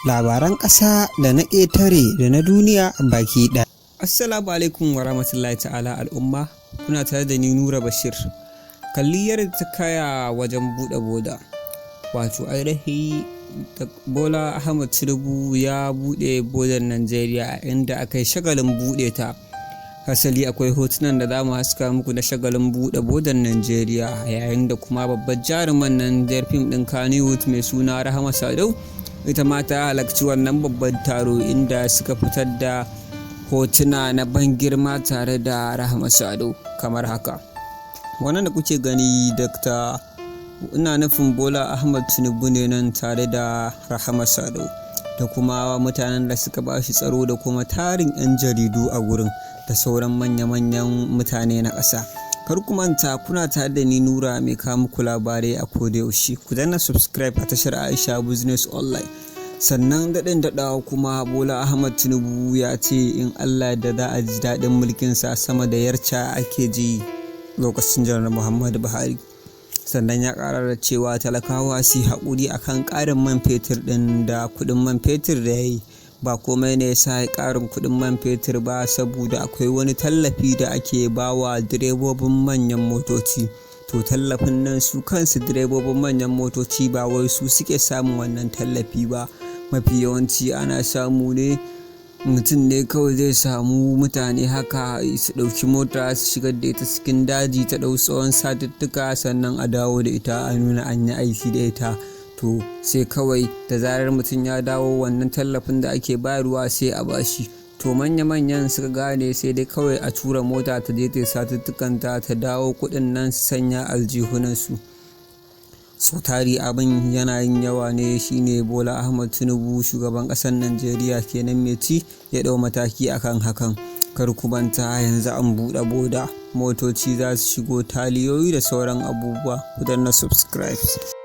Labaran ƙasa da na ƙetare da na duniya baki ɗaya. Assalamu alaikum wa rahmatullahi ta'ala al'umma, kuna tare da ni Nura Bashir. Kalli yadda ta kaya wajen buɗe boda. Wato ainihi Bola Ahmad Tinubu ya buɗe bodar Najeriya inda aka yi shagalin buɗe ta. Hasali akwai hotunan da za mu haska muku na shagalin buɗe bodar Najeriya, yayin da kuma babbar jaruman nan jar fim ɗin Kannywood mai suna Rahama Sadau ita ma ta halarci wannan babban taro, inda suka fitar da hotuna na ban girma tare da Rahama Sadau kamar haka. Wannan da kuke gani, Dr. ina nufin Bola Ahmad Tinubu ne nan tare da Rahama Sadau da kuma mutanen da suka ba shi tsaro da kuma tarin 'yan jaridu a gurin da sauran manya-manyan mutane na ƙasa. Kar ku manta, kuna tare da ni Nura mai kawo muku labarai a koda yaushe. Ku danna subscribe a tashar Aisha Business Online. Sannan daɗin daɗawa kuma, Bola Ahmad Tinubu ya ce in Allah da za a ji daɗin mulkinsa sama da yarca ake ji lokacin Janar Muhammadu Buhari. Sannan ya ƙara da cewa talakawa su yi haƙuri akan ƙarin man fetur ɗin da kuɗin man fetur da ya yi. Ba komai ne ya sa ya ƙarin kuɗin man fetur ba, saboda akwai wani tallafi da ake ba wa direbobin manyan motoci. To, tallafin nan, su kansu direbobin manyan motoci ba wai su suke samun wannan tallafi ba. Mafi yawanci ana samu ne, mutum ne kawai zai samu mutane haka su ɗauki mota su shigar da ita cikin daji, ta ɗau tsawon satuttuka, sannan a dawo da ita a nuna an yi aiki da ita. To, sai kawai da zarar mutum ya dawo, wannan tallafin da ake bayarwa sai a bashi. To, manya-manyan suka gane, sai dai kawai a tura mota ta je ta yi satuttukanta ta dawo, kuɗin nan su sanya aljihunansu. Sau tari abin yana yin yawa ne, shine Bola Ahmad Tinubu, shugaban ƙasar Najeriya kenan mai ci, ya ɗau mataki akan hakan. Kar ku manta, yanzu an buɗe boda, motoci za su shigo, taliyoyi da sauran abubuwa. Ku danna subscribe.